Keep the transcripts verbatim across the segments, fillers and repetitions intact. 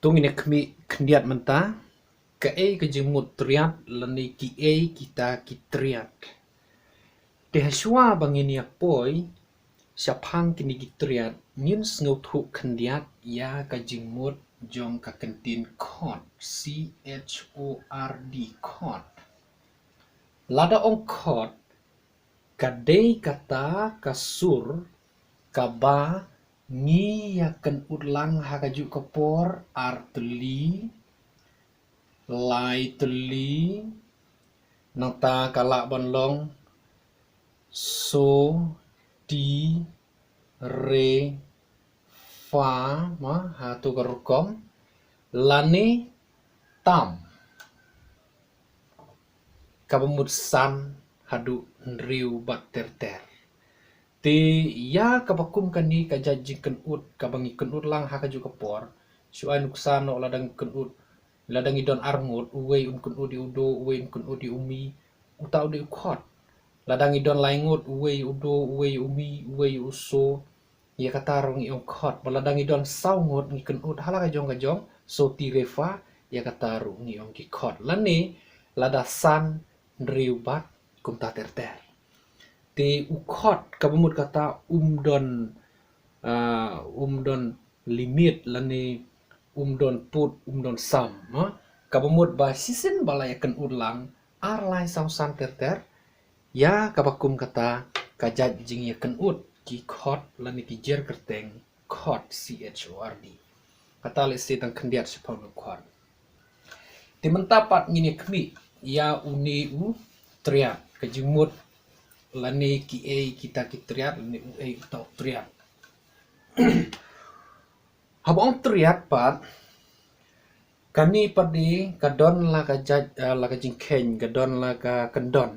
To ngin ïa khmih khyndiat mynta, kaei ka jingmut triad lane kiei kita ki triad. Te hashwa ba ngin ïa poi shaphang kine ki triad, ngin sngewthuh khyndiat ïa ka jingmut jong ka kyntien chord, C H O R D, chord. Lada ong chord, ka dei kata ka sur kaba ngi ïa kynnoh lang ha kajuh ka por, ar tylli, lai tylli, nangta ka lah ban long so, ti, re, fa, ma, ha tu ka rukom, lane tam. Kaba mut san haduh hynriew bad ter ter. Te ïa kaba kum kane ka jait jingkynnoh kaba ngi kynnoh lang ha kajuh ka por, shu ai nuksa noh lada ngi kynnoh, lada ngi don ar ngut, uwei un kynnoh ïa u do, uwei un kynnoh ïa u mi, uta u dei u chord. Lada ngi don lai ngut, uwei u do, uwei u mi, uwei u so, ïa kata ruh ngi ong chord. Bad lada ngi don saw ngut ngi kynnoh ha la ka jong ka jong, so, ti, re, fa, ïa kata ruh ngi ong ki chord. Lane lada san, hynriew bad kumta ter ter. Te u chord kaba mut kata um don, ah, um don limit lane um don pud, um don sam, ha? Kaba mut ba shisien ba la ïa kynnoh lang, ar, lai, saw, san, ter ter, ïa kaba kum kata ka jait jingïakynnoh ki chord lane ki jer kyrteng chord, C H O R D. Kata lehse tang khyndiat shaphang u chord. Te mynta pat ngin ïa khmih ïa une u triad, ka jingmut lane kiei kita ki triad lane uei uta u triad. Haba ong triad pat, kane pat de ka don la ka jait, eh, la ka jingkheiñ, ka don la ka kyndon.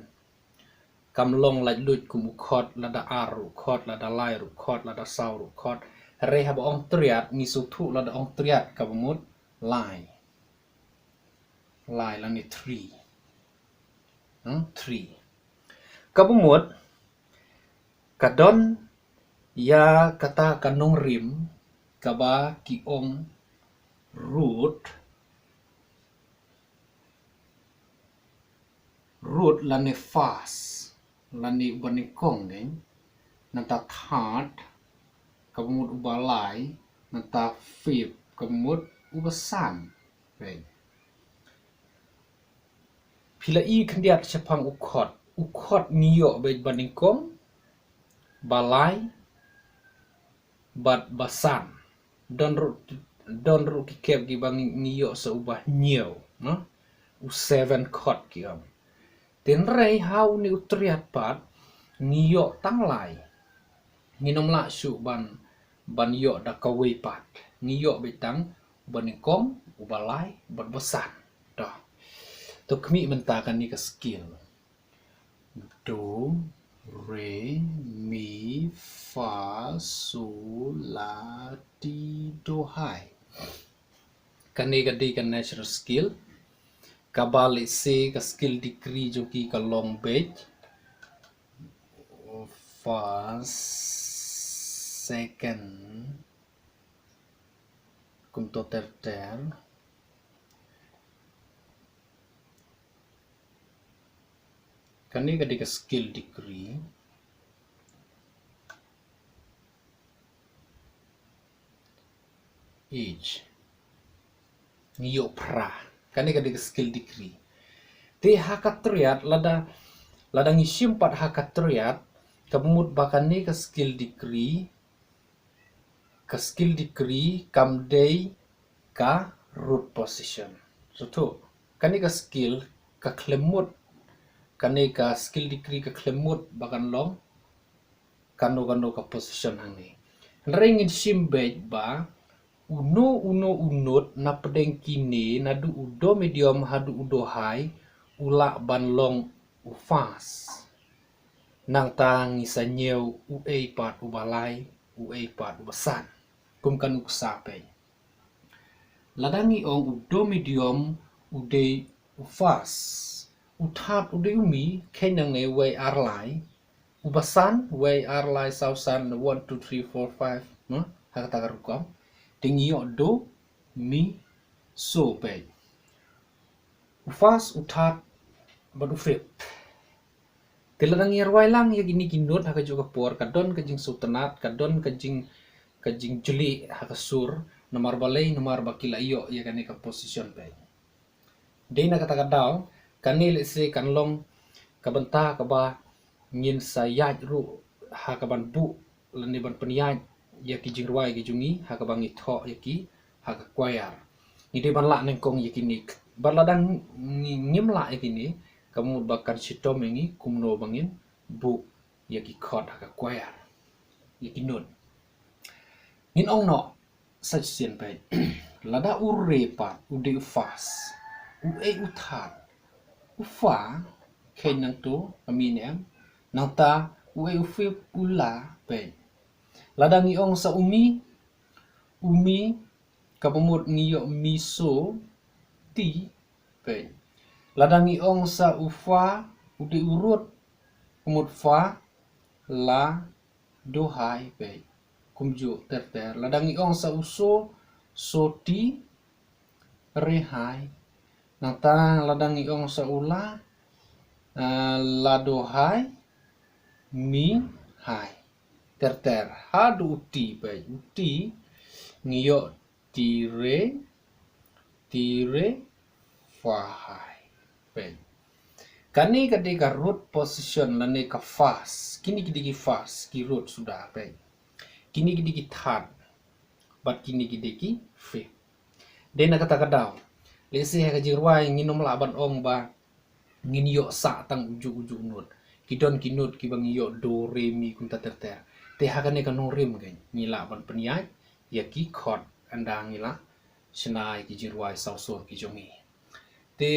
Kam long laitluid kum u chord, lada ar ruh chord, lada lai ruh chord, lada saw ruh chord. Hynrei haba ong triad, ngi sngewthuh lada ong triad kaba mut lai. Lai lane three. Hmm, three. Kaba mut, ka don ïa kata ka nongrim kaba ki ong root, root lane first, lane uba nyngkong, dei, nangta third, kaba mut uba lai, nangta fifth, kaba mut uba san. Phi la i khyndiat shaphang u chord. U chord ngi ïoh beit ba nyngkong, ba lai, bad ba san. Don ruh, don ruh ki kep kiba ngi, ngi ïoh sa uba hynñiew, no? U seven chord ki ong. Hynrei ha une u triad pat ngi ïoh tang lai. Ngin ym lah shuh ban, ban ïoh da kawei pat. Ngi ïoh beit tang uba nyngkong, uba lai, bad ba san. To. To khmih mynta kane ka scale. Do, re, mi, fa, so, la, ti, do, hai. Kane ka dei ka natural scale. Kaba lehse ka scale degree jong ki ka long beit first, second, kumto ter ter. Kane ka dei ka scale degree. Each. Ngi ïoh phra. Kane ka dei ka scale degree. Te ha ka triad, lada, lada ngi shim pat ha ka triad, kaba mut ba kane ka scale degree, ka scale degree kam dei ka root position. Sngewthuh, kane ka scale ka khlem mut, kane ka scale degree ka khlem mut ba kan long kano kano ka position hangne. Hynrei ngin shim beit ba uno uno u note na pdeng kine, naduh u do medium haduh u do high, u lah ban long u first. Nangta ngi sa ñiew uei pat uba lai, uei pat uba san. Kum ka nuksa peit. Lada ngi ong u do medium u dei u first, u third u dei u mi, kheiñ nangne wei ar lai, uba san wei ar lai saw san, one, two, three, four, five, no? Ha kata ka rukom. Te ngi ïoh do, mi, So peit. U first, u third bad u fifth. Te lada ngi rwai lang ïa kine ki note ha kajuh ka por, ka don ka jingsngewtynnat, ka don ka jing, ka jingjli ha ka sur, namar balei, namar ba ki la ïoh ïa kane ka position peit. Dei na kata ka daw, kane lehse kan long ka bynta kaba ngin sa ïaid ruh ha kaban buh lane ban pynïaid ïa ki jingrwai ki jong ngi ha kaba ngi thoh ïa ki ha ka choir. Ngi dei ban lah nyngkong ïa kine, bad lada ngi, ngim lah ïa kine, ka mut ba kan shitom ïa ngi kumno ba ngin buh ïa ki chord ha ka choir, ïa ki note. Ngin ong noh sa shisien peit. Lada u re pat u dei u first, u e u third, u fa, kheiñ nangto, ami ne em, nangta u e u fifth, u la peit. Lada ngi ong sa u mi, u mi, kaba mut ngi ïoh mi so ti peit. Lada ngi ong sa u fa, u dei u root, ka mut fa, la, do hai peit. Kumjuh ter ter. Lada ngi ong sa u so, so ti, re hai. Nangta lada ngi ong sa u la, ah, la do hai, mi hai. Ter ter. Haduh u ti peit. U ti ngi ïoh ti re, ti re, fa hai. Peit. Kane ka dei ka root position lane ka first. Kine ki dei ki first, ki root suda peit. Kine ki dei ki third. Bad kine ki dei ki fifth. Dei na kata ka daw, lehse ha ka jingrwai ngin ym lah ban ong ba ngin ïoh sah tang ujuh ujuh note. Ki don ki note kiba ngi ïoh do re mi kumta ter ter. Te ha kane ka nongrim kein ngi lah ban pynïaid ïa ki chord, ynda ngi lah shna ïa ki jingrwai sawsur ki jong ngi. Te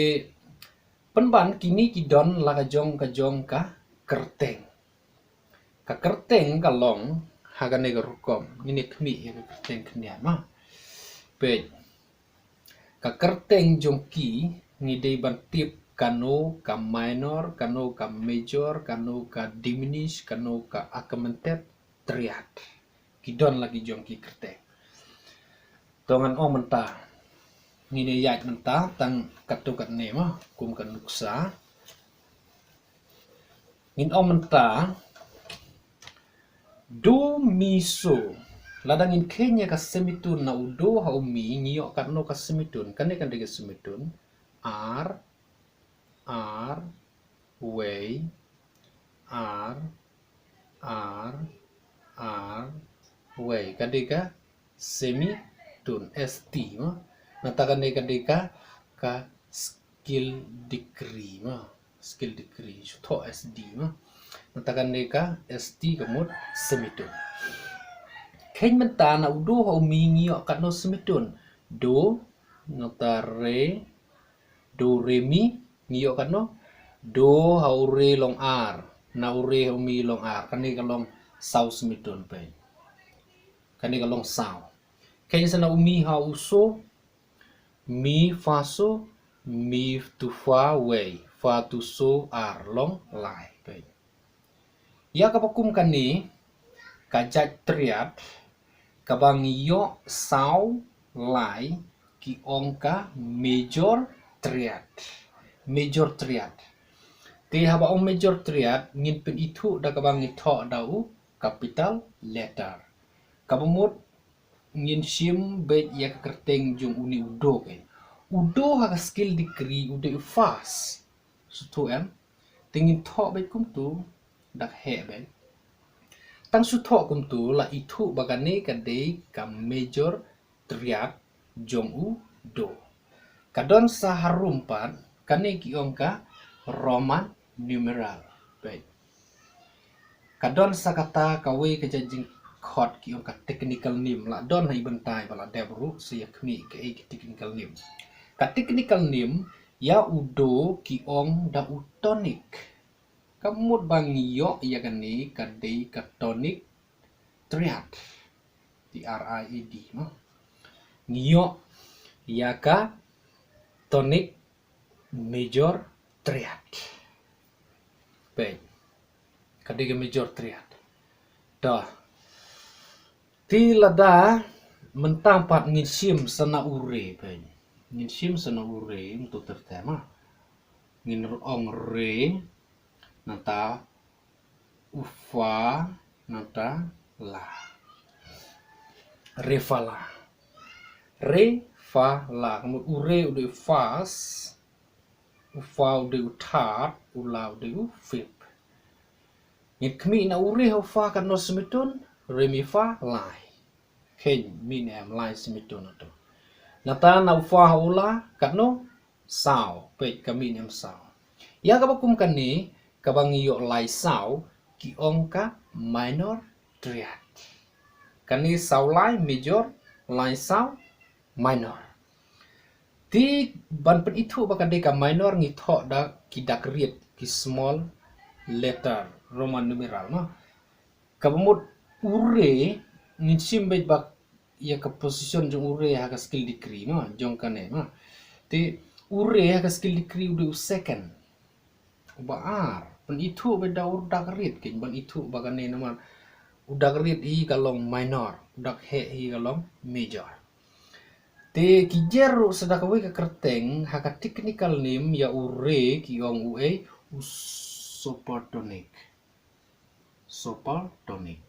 pynban kine ki don la ka jong ka jong ka kyrteng. Ka kyrteng ka long ha kane ka rukom, ngin ïa khmih ïa ka kyrteng khyndiat ma. Peit. Ka kyrteng jong ki ngi dei ban tip kano ka minor, kano ka major, kano ka diminished, kano ka augmented triad. Ki don la ki jong ki kyrteng. To ngan ong mynta. Ngin ïa ïaid mynta tang katto katne ma, kum ka nuksa. Ngin ong mynta do mi so. Lada ngin kheiñ ïa ka semitone na u do ha u mi, ngi ïoh katno ka semitone? Kane kan dei ka semitone. Ar, ar, wei, ar, ar, ar, wei. Ka dei ka semitone, S T ma. Nangta kane ka dei ka, ka scale degree ma. Scale degree, shu thoh S D ma. Nangta kane ka S T ka mut semitone. Kheiñ mynta na u do ha u mi ngi ïoh katno semitone? Do, nangta re, do re mi, ngi ïoh katno? Do ha u re long ar, na u re ha u mi long ar. Kane ka long saw semitone peit. Kane ka long saw. Kheiñ sa na u mi ha u so, mi fa so, mi tu fa wei, fa tu so ar, long lai peit. Ïa kaba kum kane ka jait triad kaba ngi ïoh saw lai ki ong ka major triad. Major triad. Te haba ong major triad ngin pynithuh da kaba ngi thoh da u capital letter. Kaba mut ngin shim beit ïa ka kyrteng jong une u do kein. U do ha ka scale degree u dei u first. Shu thoh em. Te ngin thoh beit kumtu, dak heh beit. Tang shu thoh kumtu la ithuh ba kane ka dei ka major triad jong u do. Ka don sa harum pat, kane ki ong ka Roman numeral. Beit. Ka don sa kata kawei ka jait jingkhot ki ong ka technical name, la don ha i bynta ba la dep ruh, sa ïa khmih kaei ka technical name. Ka technical name, ïa u do ki ong da u tonic. Ka mut ba ngi ïoh ïa kane ka dei ka tonic triad. T R I A D, no? Ngi ïoh ïa ka tonic major triad. Peit. Ka dei ka major triad. Dah. Te lada mynta pat ngin shim sa na u re, peit. Ngin shim sa na u re, mynta ter ter ma. Ngin ong re, nangta u fa, nangta la. Re fa la. Re fa la. Ka mut u re u dei u first, u fa u dei u third, u la u dei u fifth. Ngin khmih na u re ha u fa katno smiton, re mi fa lai. Kheiñ, mih ne em, lai smiton hato. Nangta na u fa ha u la katno, saw, peit ka mih ne em saw. Ïa kaba kum kane, kaba ngi ïoh lai saw, ki ong ka minor triad. Kane saw lai major, lai saw minor. Te ban pynithuh ba ka dei ka minor ngi thoh da ki dak riat, ki small letter, Roman numeral ma. Kaba mut u re, ngin shim beit ba ïa ka position jong u re ha ka scale degree ma, jong kane ma. Te u re ha ka scale degree u dei u second. Uba ar, pynithuh beit da u dak riat, kheiñ ban ithuh ba kane namar u dak riat hi ka long minor, u dak heh hi ka long major. Te ki jer ruh sa da kawei ka kyrteng, ha ka technical name ïa u re ki ong u ei, u supertonic. Supertonic.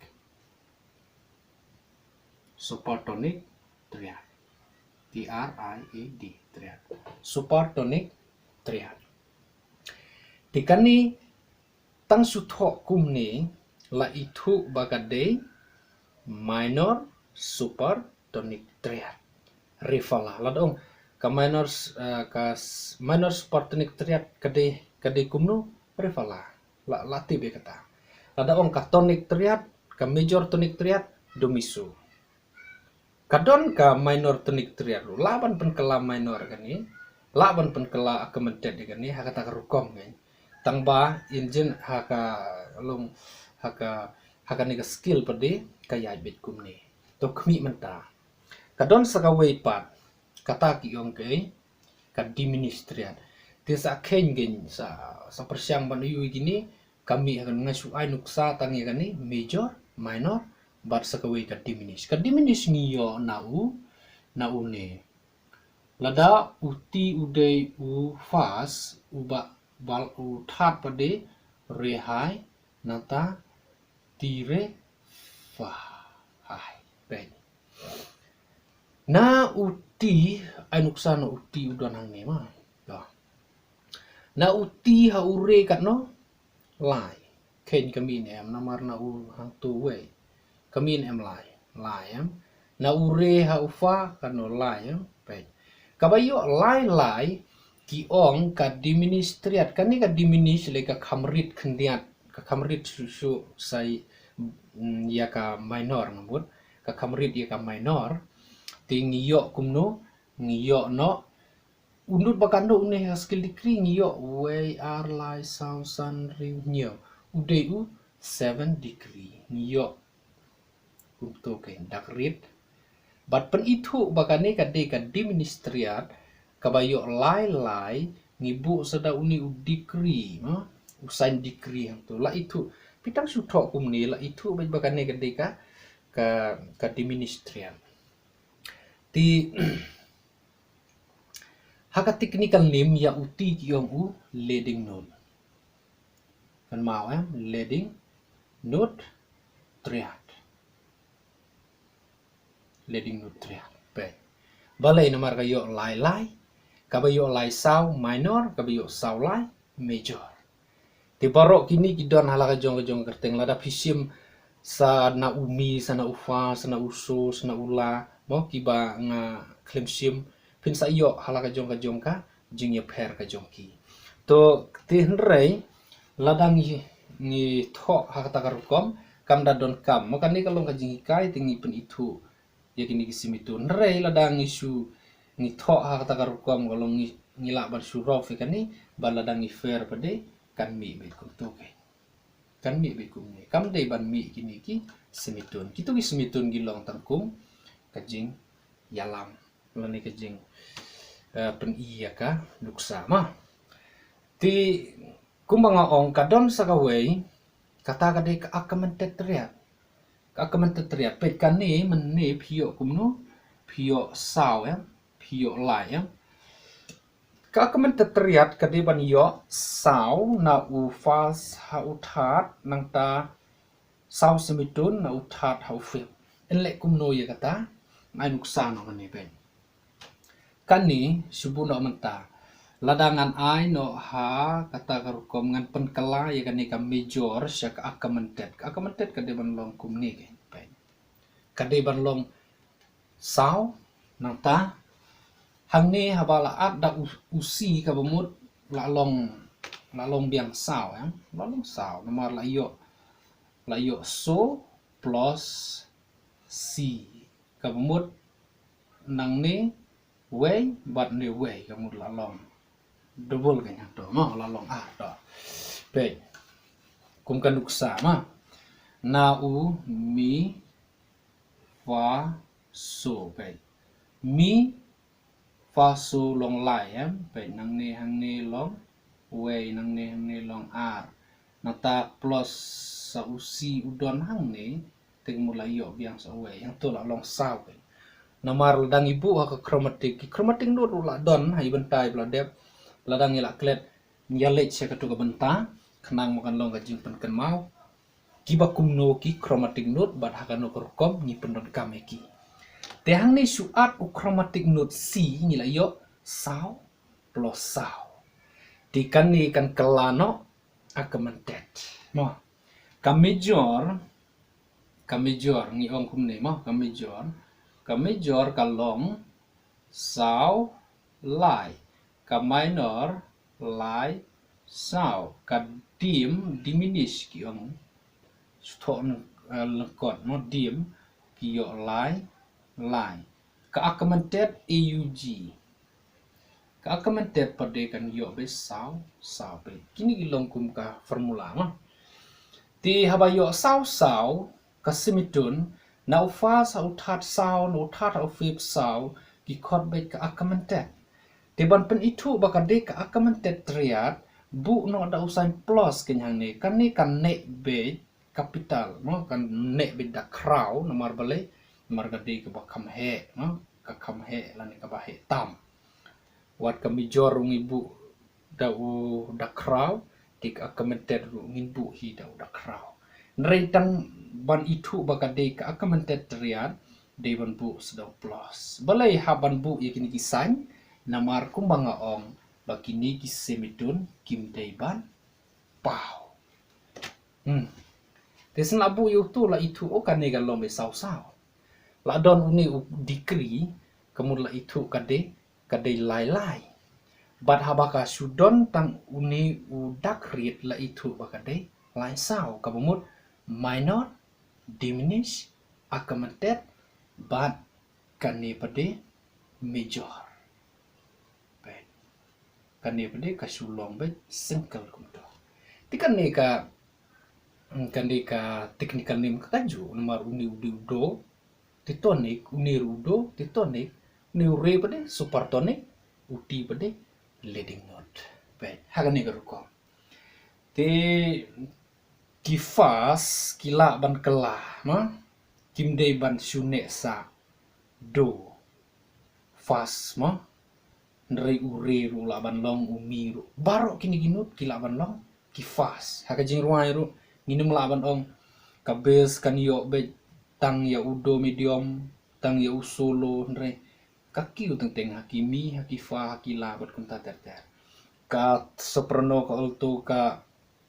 Supertonic triad. T R I A D, triad. Supertonic triad. Te kane tang shu thoh kumne la ithuh ba ka dei minor supertonic triad. Re fa la. Lada ong ka minor, eh, ka s-, minor supertonic triad ka dei, ka dei kumno, re fa la. La, la tip ïa kata. Lada ong ka tonic triad, ka major tonic triad, do miso. Ka don ka minor tonic triad ruh. Lah ban pynkylla minor kane. Lah ban pynkylla augmented ïa kane ha kata ka rukom kan. Tang ba ynjin ha ka long ha ka, ha kane ka scale pat de ka ïaid beit kumne. To khmih mynta. Ka don sa kawei pat. Kata ki ong ka ei, ka diminished triad. Te sa kheiñ kheiñ sa, sa pyrshang ban ïohi kine, ka mih ha kane, nga shu ai nuksa tang ïa kane major, minor, bad sa kawei ka diminished. Ka diminished ngi ïoh na u, na une. Lada u ti u dei u first, u ba, bal u third pat de re high, nangta ti re fa high. Peit. Na u ti, ai nuksa na u ti u don hangne ma. Na u ti ha u re katno? Lai. Kheiñ ka mih ne em namar na u hangto wei. Ka mih ne em lai. Lai em. Na u re ha u fa katno? Lai em. Peit. Kaba ïoh lai lai ki ong ka diminished triad. Kane ka diminished lei ka kham rit khyndiat. Ka kham rit shuh shuh sa ïa ka minor nga mut. Ka kham rit ïa ka minor. Te ngi ïoh kumno, ngi ïoh noh u nud ba katno une ha scale degree ngi ïoh wei, ar, lai, saw, san, hynriew, hynñiew. U dei u seven degree. Ngi ïoh kumto kein dak rit. Bad pynithuh ba kane ka dei ka diminished triad kaba ïoh lai lai ngi buh sa da une u degree ma, u sign degree hangto. La ithuh. Phi tang shu thoh kumne la ithuh beit ba kane ka dei ka, ka, ka diminished triad. Te ha ka technical name ïa u ti ki ong u leading note. Kan mau em, leading note triad. Leading note triad. Peit. Balei namar ka ïoh lai lai, kaba ïoh lai saw minor, kaba ïoh saw lai major. Te baroh kine ki don ha la ka jong ka jong ka kyrteng, lada phi shim sa na u mi, sa na u fa, sa na u so, sa na u la, mo kiba nga khlem shim, phin sa ïoh ha la ka jong ka jong ka jingïapher ka jong ki. To te hynrei lada ngi, ngi thoh ha kata ka rukom kam da donkam. Mo kane ka long ka jinghikai te ngi pynithuh ïa kine ki semiton. Hynrei lada ngi shu, ngi thoh ha kata ka rukom ka long ngi, ngi lah ban shu rough ïa kane, bad lada ngi fer pat de kan mih beit kumto kein. Kan mih beit kumne. Kam dei ban mih kine ki semiton. Kito ki semiton ki long tang kum ka jingïalam lane ka jing, eh, pyni ïa ka nuksa ma. Te kumba nga ong ka don sa kawei, kata ka dei ka augmented triad. Ka augmented triad. Peit kane mynne phi ïoh kumno, phi ïoh saw em, phi ïoh lai em. Ka augmented triad ka dei ban ïoh saw na u first ha u third, nangta saw semitone na u third ha u fifth. Yn leh kumno ïa kata? Ngan ai nuksa noh kane peit. Kane shu buh noh mynta. Lada ngan ai noh ha kata ka rukom, ngan pynkylla ïa kane ka major sha ka augmented. Ka augmented ka dei ban long kumne, peit. Ka dei ban long saw, nangta hangne haba la add da u, u C kaba mut la long, la long biang saw, eh? La long saw namar la ïoh, la ïoh so plus C kaba mut nangne wei bad ne wei, ka mut la long double, ka ïa to, mo, la long ar to. Peit. Kum ka nuksa, mo. Na u mi fa so, peit. Mi fa so long lai, em, peit, nangne hangne long wei, nangne hangne long ar. Nangta plus sa u C u don hangne, te ka mut la ïoh biang sa wei, ïa to la long saw, peit. Namar lada ngi buh ha ka chromatic, ki chromatic note ruh la don ha i bynta ba la dep. Lada ngi la klet, ngi ïa leit sha katu ka bynta, khnang ba kan long ka jingpynkynmaw kiba kumno ki chromatic note bad ha kano ka rukom ngi pyndonkam ïa ki. Te hangne shu add u chromatic note C, ngi la ïoh saw plus saw. Te kane kan kylla noh augmented, mo. Ka major, ka major ngi ong kumne, mo, ka major, ka major ka long saw lai, ka minor lai saw, ka dim, diminish ki ong, shu thoh lyngkot, mo, dim, ki ïoh lai lai. Ka augmented A U G, ka augmented pat de kan ïoh beit saw saw beit. Kine ki long kum ka formula, mo. Te haba ïoh saw saw, ka semitone, na u first ha u third saw, na u third ha u fifth saw, ki khot beit ka augmented. Te ban pynithuh ba ka dei ka augmented triad, buh noh da u sign plus kane hangne, kane kan neh beit capital, mo, kan neh beit da khraw, namar balei, namar ka dei kaba kham heh, mo, ka kham heh lane kaba heh tam. Wat ka major ruh ngi buh da u da khraw, te ka augmented ruh ngin buh hi da u da khraw. Hynrei tang ban ithuh ba ka dei ka augmented triad, dei ban buh sa da u plus. Balei hap ban buh ïa kine ki sign? Namar kumba nga ong ba kine ki semitone kim dei ban paw. Hmm. Te shen la buh ïa utu la ithuh, oh, kane ka long beit saw saw. La don une u degree, ka mut la ithuh ka dei, ka dei lai lai. Bad haba ka shu don tang une u dak rit la ithuh ba ka dei lai saw, kaba mut minor, diminish, augmented, bad kane pat de major. Peit. Kane pat de ka shu long beit single kumto. Te kane ka, kane ka technical name ka kajuh, namar une u dei u do, te tonic, une ruh u do, te tonic, une u re pat de supertonic, u ti pat de leading note. Peit, ha kane ka rukom. Te ki first ki lah ban kylla, mo? Kim dei ban shu neh sa do first, mo? Hynrei u re ruh lah ban long, u mi ruh. Baroh kine ki note ki lah ban long ki first. Ha ka jingrwai ruh ngin ym lah ban ong ka bass kan ïoh beit tang ïa u do medium, tang ïa u solo, hynrei ka kiew teng teng ha ki mi, ha ki fa, ha ki la bad kumta ter ter. Ka soprano, ka alto, ka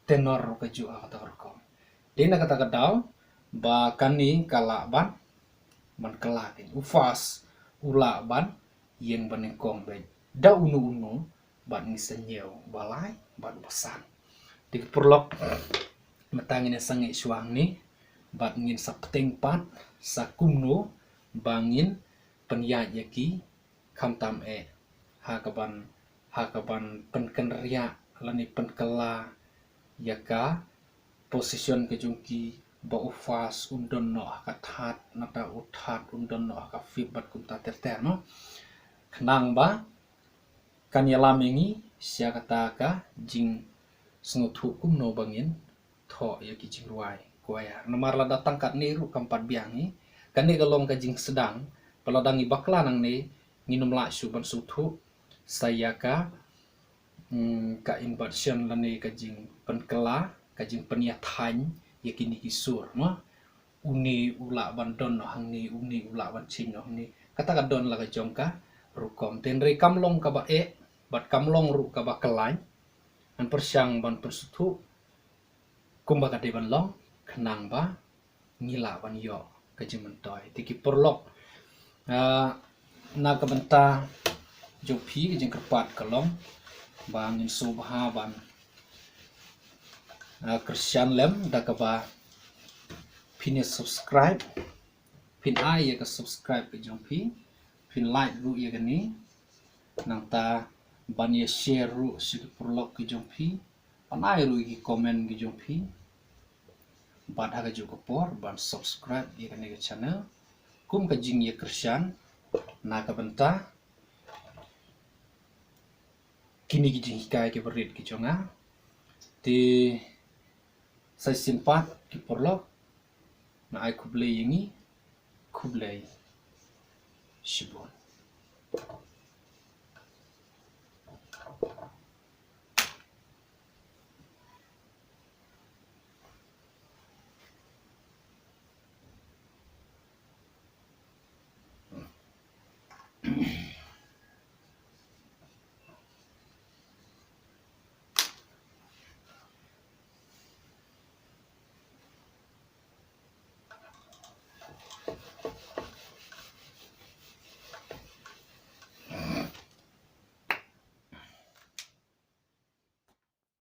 tenor ruh kajuh ha kata ka rukom. Dei na kata ka daw ba kane ka lah ban, ban kylla keiñ. U first u lah ban ïeng ba nyngkong beit da uno uno bad ngi sa ñiew ba lai bad ba san. Te ki paralok, mynta ngin ïa sangeh shuwa hangne bad ngin sa pteng pat sa kumno ba ngin pynïaid ïa ki khamtam eh ha kaban, ha kaban pynkynriah lane pynkylla ïa ka position ka jong ki, ba u first un don noh ha ka third, nangta u third un don noh ha ka fifth bad kumta ter ter, mo. Khnang ba kan ïalam ïa ngi sha kata ka jingsngewthuh kumno ba ngin thoh ïa ki jingrwai choir. Namar lada tang katne ruh kam pat biang hi. Kane ka long ka jingsdang, ba lada ngi bakla nangne ngin ym lah shuh ban sngewthuh sa ïa ka, mm, ka inversion lane ka jingpynkylla, ka jingpynïathaiñ ïa kine ki sur, mo. Une u lah ban don noh hangne, une u lah ban change noh hangne. Kata ka don la ka jong ka rukom. Hynrei kam long kaba eh, bad kam long ruh kaba kylla. Ngan pyrshang ban pynsngewthuh kumba ka dei ban long, khnang ba ngi lah ban ïoh ka jingmyntoi. Te ki paralok, ah, na ka bynta jong phi, ka jingkyrpad ka long ba ngin sngewbha ban, ah, kyrshan lem da kaba phin ïa subscribe, phin ai ïa ka subscribe ka jong phi, phin like ruh ïa kane, nangta ban ïa share ruh sha ki paralok ki jong phi, ban ai ruh ïa ki comment ki jong phi, bad ha kajuh ka por ban subscribe ïa kane ka channel kum ka jingïakyrshan na ka bynta kine ki jinghikai kiba rit ki jong nga. Te sa shisien pat ki paralok, nga ai khublei ïa ngi, khublei shibun.